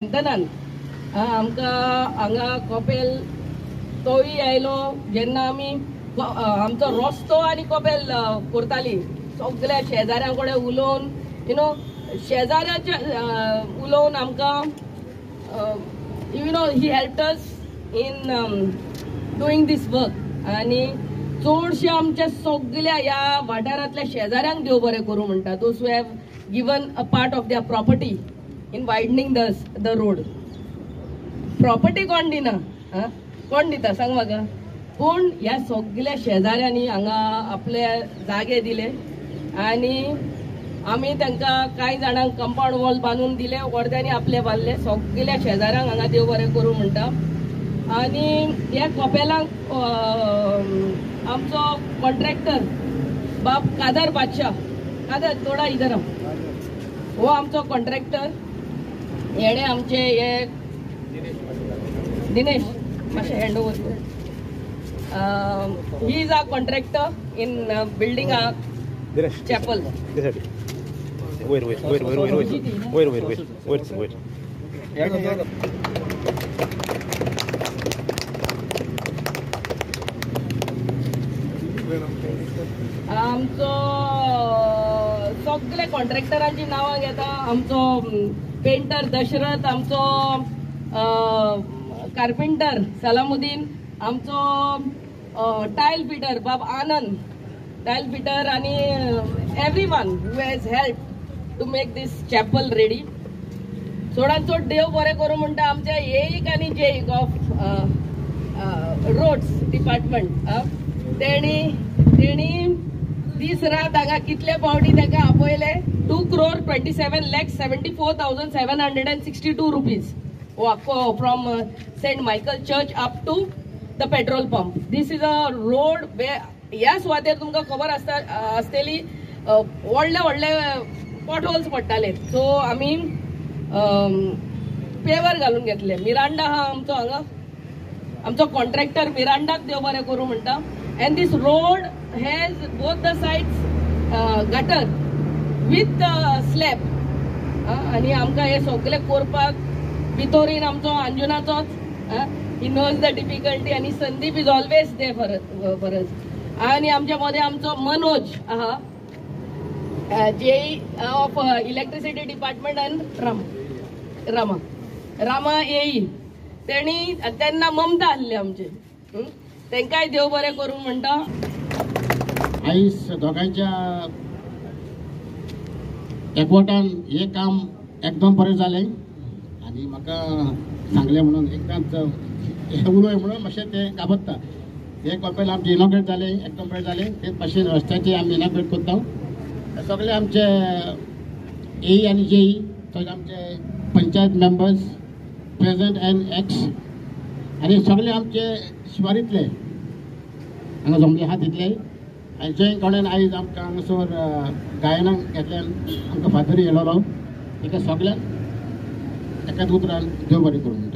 स्ट्रेंथनान आमकां हांगा कपेल तोय आयलो जेन्ना आमी आमचो रस्तो आनी कपेल करताली सगळ्या शेजाऱ्यां कडेन उलोवन you know शेजाऱ्याच्या उलोवन आमकां you know he helped us in doing this work. आनी चडशे आमच्या सगळ्या ह्या वाठारांतल्या शेजाऱ्यांक देव बरें करूं म्हणटा, those who have given a part of their property in widening the road. Property कोण दिना, कोण दिता सांग म्हाका, पूण ह्या सगळ्या शेजाऱ्यांनी हांगा आपले जागे दिले आनी आमी तांकां कांय जाणांक कंपाउंड वॉल बांदून दिले, अर्द्यांनी आपले बांदले. सगळ्या शेजाऱ्यांक हांगा देव बरें करूं म्हणटा. आनी ह्या कपेलांक आमचो कॉन्ट्रॅक्टर बाब कादर बादशाह, कादर थोडा इधर, हो आमचो कॉन्ट्रॅक्टर, हेणे आमचे हे दिनेश मातशें hand over, he is a contractor in building a chapel. वयर वयर वयर वयर वयर वयर वयर वयर वयर वयर. आमचो सगळे कॉन्ट्रॅक्टरांची नांवां घेता, आमचो पेंटर दशरथ, आमचो कार्पेंटर सलामुद्दीन, आमचो टायल फिटर बाब आनंद, टायल फिटर, आनी everyone who has help to make this chapel ready. चडान चड देव बरें करूं म्हणटा आमच्या एईक आनी जेईक ऑफ रोड्स डिपार्टमेंट, तेणी तेणी दीस रात हांगा कितले पावटी ताका आपयले, 2,27,74,762 रुपीज हो आख्खो from Saint Michael church up to the petrol pump. This is a road ह्या सुवातेर तुमकां खबर आसता आसतली, व्हडले व्हडले पॉटहोल्स पडटाले, सो आमी पेवर घालून घेतले. मिरांडा आहा आमचो हांगा, आमचो कॉन्ट्रॅक्टर मिरांडाक देव बरें करूं म्हणटा. And this road has both the sides gutter with slab, आनी आमकां हे सगळे करपाक भितोरीन आमचो अंजुनाचोच, he knows the difficulty, आनी Sandeep is always there for us. आनी आमच्या मदें आमचो मनोज आहा, JE of electricity department, and Rama Rama AE, तेणी तेन्ना ममता आसले आमचे, तांकांय देव बरें करूं म्हणटा. आयज दोगांयच्या एकवटान हें काम एकदम बरें जालें आनी म्हाका सांगलें म्हणून एकदांच उलय म्हणून मातशें तें घाबरता. हें कपेल आमचें इनॉग्रेट जालें, एकदम बरें जालें. तेच भाशेन रस्त्याचें आमी इनॉग्रेट करता. सगळे आमचे एई आनी जेई, तशेंच आमचे panchayat members present and ex, आनी सगळे आमचे शिवारींतले हांगा जमले आहा तितले, आनी जंय कडेन आयज आमकां हांगासर गायनाक घेतल्यान आमकां फादर येयलेलो, ताका सगळ्यांक एकाच उतरान देव बरें करूं.